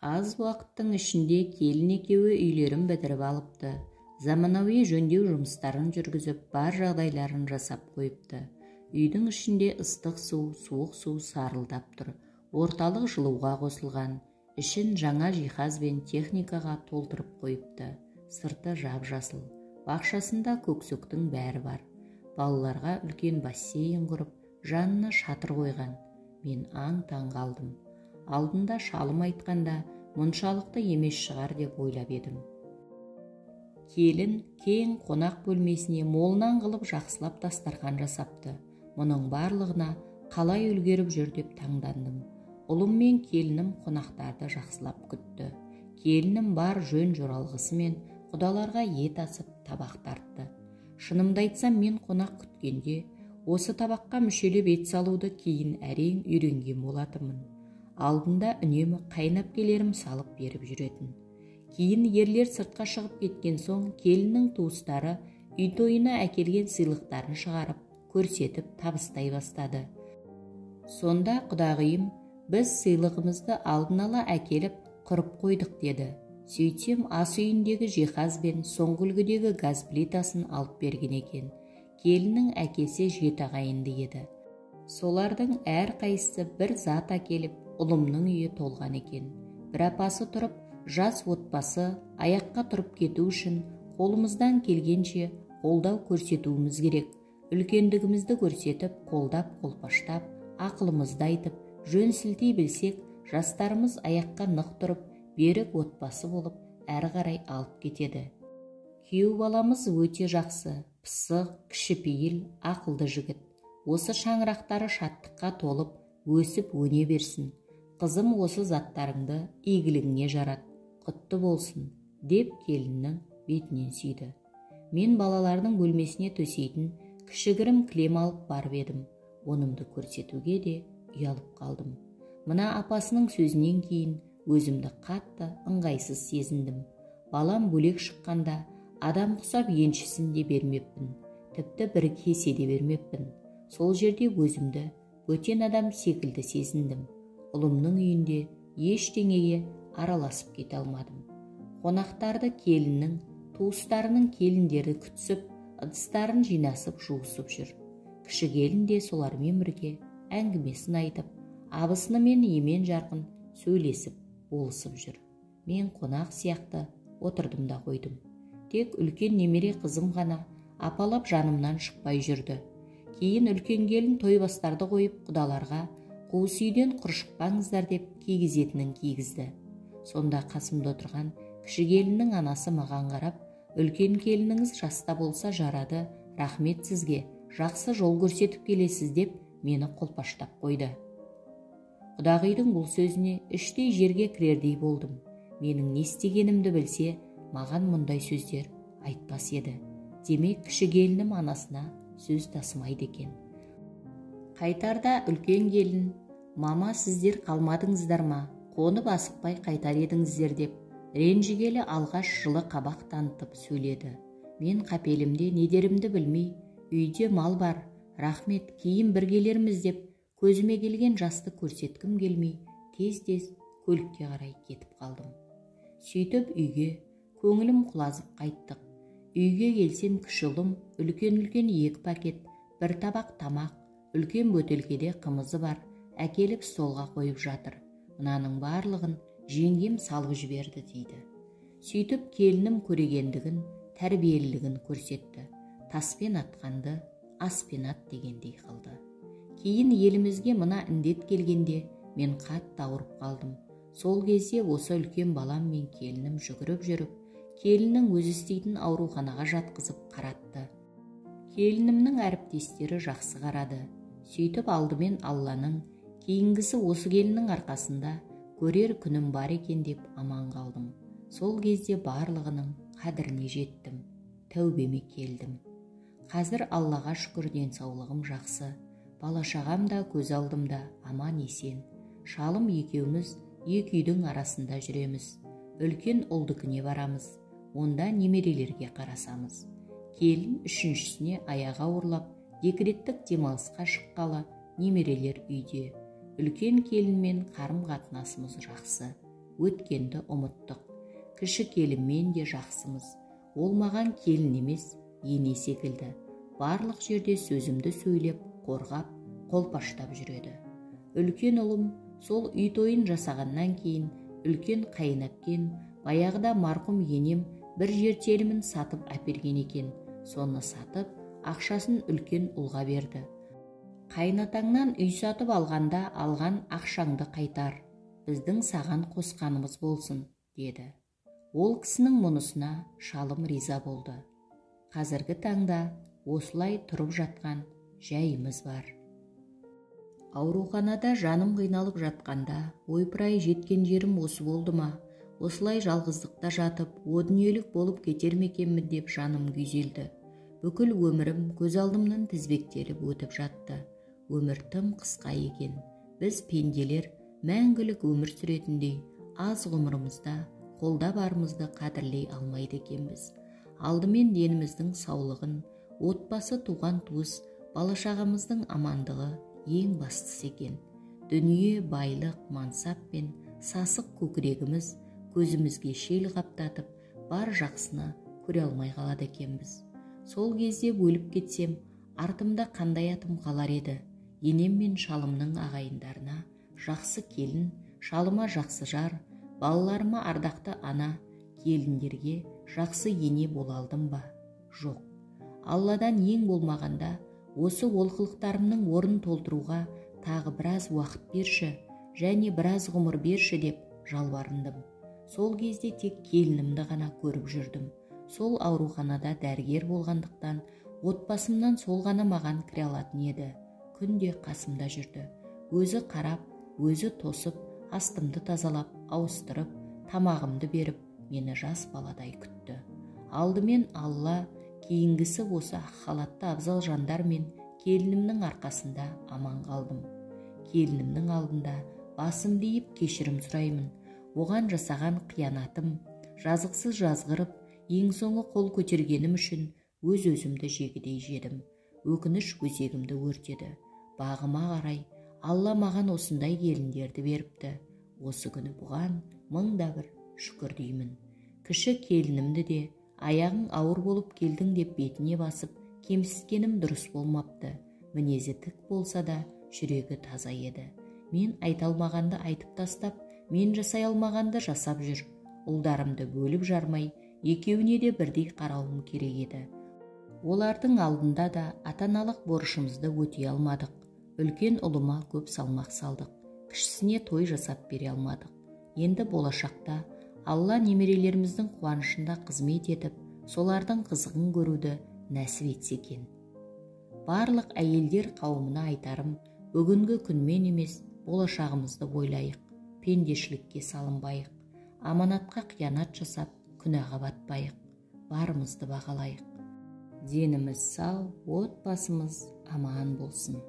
Аз уақыттың ішінде келін екеуі үйлерін бітіріп алыпты. Заманауи жөндеу жұмыстарын жүргізіп, бар жағдайларын жасап қойыпты. Үйдің ішінде ыстық су, суық су сарылдап тұр. Орталық жылуға қосылған. Ішін жаңа жиһаз бен техникаға толтырып қойыпты. Сырты жап-жасыл. Бақшасында көксөктің бәрі бар. Балаларға үлкен бассейн құрып, жанына шатыр қойған. Мен аң-таң қалдым. Алдында шалым айтқанда, мұншалықты емес шығар деп ойлап едім. Келін кең қонақ бөлмесіне молынан қылып жақсылап дастархан жасапты. Мұның барлығына қалай үлгеріп жүр деп таңдандым. Ұлым мен келінім қонақтарды жақсылап күтті. Келінім бар жөн жоралғысымен құдаларға ет асып табақ тартты. Шынымды айтсам, мен қонақ күткенде осы табаққа мүшелеп ет салуды кейін әрең үйренген болатынмын. Алдында үнемі қайнап келерім салып беріп жүретін. Кейін ерлер сыртқа шығып кеткен соң келіннің туыстары үй тойына әкелген сыйлықтарын шығарып, көрсетіп табыстай бастады. Сонда құдағиым, біз сыйлығымызды алдын ала әкеліп құрып қойдық деді. Сөйтсем, ас үйіндегі жиһаз бен соңғы үлгідегі газ плитасын алып берген екен. Келіннің әкесі 7 ағайынды еді. Солардың әрқайсысы бір зат әкеліп, ұлымның үйі толған екен. Бір апасы тұрып, жас отбасы аяққа тұрып кету үшін қолымыздан келгенше қолдау көрсетуіміз керек. Үлкендігімізді көрсетіп, қолдап, қолпаштап, ақылымызды айтып, жөн сілтей білсек, жастарымыз аяққа нық тұрып, берік отбасы болып, әрі қарай алып кетеді. Күйеу баламыз өте жақсы, пысық, кішіпейіл, ақылды жігіт. Осы шаңырақтары шаттыққа толып, өсіп өне берсін. Қызым, осы заттарыңды игілігіңе жарат, құтты болсын, деп келіннің бетінен сүйді. Мен балалардың бөлмесіне төсейтін кішігірім кілем алып барып едім. Онымды көрсетуге де ұялып қалдым. Мына апасының сөзінен кейін өзімді қатты ыңғайсыз сезіндім. Балам бөлек шыққанда адам құсап еншісін де бермеппін, тіпті бір кесе де бермеппін. Сол жерде өзімді бөтен адам секілді сезіндім. Ұлымның үйінде ештеңеге араласып кете алмадым. Қонақтарды келіннің, туыстарының келіндері күтісіп, ыдыстарын жинасып жуысып жүр. Кіші келін де солармен бірге әңгімесін айтып, абысынымен емен жарқын сөйлесіп, болысып жүр. Мен қонақ сияқты отырдым да қойдым. Тек үлкен немере қызым ғана апалап жанымнан шықпай жүрді. Кейін үлкен келін той бастарды қойып, құдаларға қуыс үйден құр шықпаңыздар деп кигізетінін кигізді. Сонда қасымда отырған кіші келіннің анасы маған қарап, үлкен келініңіз жаста болса жарады, рахмет сізге, жақсы жол көрсетіп келесіз деп мені қолпаштап қойды. Құдағидің бұл сөзіне іштей жерге кірердей болдым. Менің не істегенімді білсе, маған мұндай сөздер айтпас еді. Демек, кіші келінім анасына сөз тасымайды екен. Қайтарда үлкен келін, мама, сіздер қалмадыңыздар ма? Қонып асықпай қайтар едіңіздер деп ренжігелі алғаш жылы қабақ танытып сөйледі. Мен қапелімде не дерімді білмей, үйде мал бар, рахмет, кейін біргелерміз деп көзіме келген жасты көрсеткім келмей, тез-тез көлікке қарай кетіп қалдым. Сөйтіп үйге көңілім құлазып қайттық. Үйге келсем кіші ұлым үлкен-үлкен 2 пакет, бір табақ тамақ, үлкен бөтелкеде қымызы бар, әкеліп столға қойып жатыр. Мынаның барлығын жеңгем салып жіберді дейді. Сөйтіп келінім көрегендігін, тәрбиелілігін көрсетті. Таспен атқанды, аспен ат дегендей қылды. Кейін елімізге мына індет келгенде мен қатты ауырып қалдым. Сол кезде осы үлкен балам мен келінім жүгіріп жүріп, келіннің өзі істейтін ауруханаға жатқызып қаратты. Келінімнің әріптестері жақсы қарады. Сөйтіп алдымен Алланың, кейінгісі осы келіннің арқасында көрер күнім бар екен деп аман қалдым. Сол кезде барлығының қадіріне жеттім, тәубеме келдім. Қазір Аллаға шүкір, денсаулығым жақсы. Бала-шағам да көз алдымда аман есен. Шалым екеуміз екі үйдің арасында жүреміз. Үлкен ұлдікіне барамыз. Онда немерелерге қарасамыз. Келін үшіншісіне аяғы ауырлап, декреттік демалысқа шыққалы немерелер үйде. Үлкен келінмен қарым-қатынасымыз жақсы. өткенді ұмыттық. Кіші келінмен де жақсымыз. Ол маған келін емес, ене секілді. Барлық жерде сөзімді сөйлеп, қорғап, қолпаштап жүреді. Үлкен ұлым сол үй тойын жасағаннан кейін үлкен қайынәпкем баяғыда марқұм енем бір жер телімін сатып әперген екен. Соны сатып, ақшасын үлкен ұлға берді. Қайынатаңнан үй сатып алғанда алған ақшаңды қайтар, біздің саған қосқанымыз болсын, деді. Ол кісінің мұнысына шалым риза болды. Қазіргі таңда осылай тұрып жатқан жайымыз бар. Ауруханада жаным қиналып жатқанда, ойпырай жеткен жерім осы болды ма? Осылай жалғыздықта жатып, о дүниелік болып кетер ме екенмін деп жаным күйзелді. Бүкіл өмірім көз алдымнан тізбектеліп өтіп жатты. Өмір тым қысқа екен. Біз пенделер мәңгілік өмір сүретіндей аз ғұмырымызда қолда барымызды қадірлей алмайды екенбіз. Алдымен деніміздің саулығын, отбасы, туған туыс, бала-шағамыздың амандығы ең бастысы екен. Дүние, байлық, мансап пен сасық көкірегіміз көзімізге шел қаптатып, бар жақсыны көре алмай қалады екенбіз. Сол кезде өліп кетсем, артымда қандай атым қалар еді? Енем мен шалымның ағайындарына жақсы келін, шалыма жақсы жар, балаларыма ардақты ана, келіндерге жақсы ене бола алдым ба? Жоқ. Алладан ең болмағанда осы олқылықтарымның орнын толтыруға тағы біраз уақыт берші, және біраз ғұмыр берші деп жалбарындым. Сол кезде тек келінімді ғана көріп жүрдім. Сол ауруханада дәрігер болғандықтан отбасымнан сол ғана маған кіре алатын еді. Күнде қасымда жүрді. Өзі қарап, өзі тосып, астымды тазалап, ауыстырып, тамағымды беріп, мені жас баладай күтті. Алдымен Алла, кейінгісі осы ақ халатты абзал жандар мен келінімнің арқасында аман қалдым. Келінімнің алдында басымды иіп кешірім сұраймын. Оған жасаған қиянатым, жазықсыз жазғырып, ең соңы қол көтергенім үшін өз-өзімді жегідей жедім. Өкініш өзегімді өртеді. Бағыма қарай, Алла маған осындай келіндерді беріпті. Осы күні бұған мың да бір шүкір деймін. Кіші келінімді де аяғың ауыр болып келдің деп бетіне басып, кемсіткенім дұрыс болмапты. Мінезі тік болса да, жүрегі таза еді. Мен айта алмағанды айтып тастап, мен жасай алмағанды жасап жүр. Ұлдарымды бөліп жармай, екеуіне де бірдей қарауым керек еді. Олардың алдында да ата-аналық борышымызды өтей алмадық. Үлкен ұлыма көп салмақ салдық. Кішісіне той жасап бере алмадық. Енді болашақта Алла немерелеріміздің қуанышында қызмет етіп, солардың қызығын көруді нәсіп етсе екен. Барлық әйелдер қауымына айтарым, бүгінгі күнмен емес, болашағымызды ойлайық, пендешілікке салынбайық, аманатқа қиянат жасап, күнәға батпайық, барымызды бағалайық. Деніміз сау, отбасымыз аман болсын.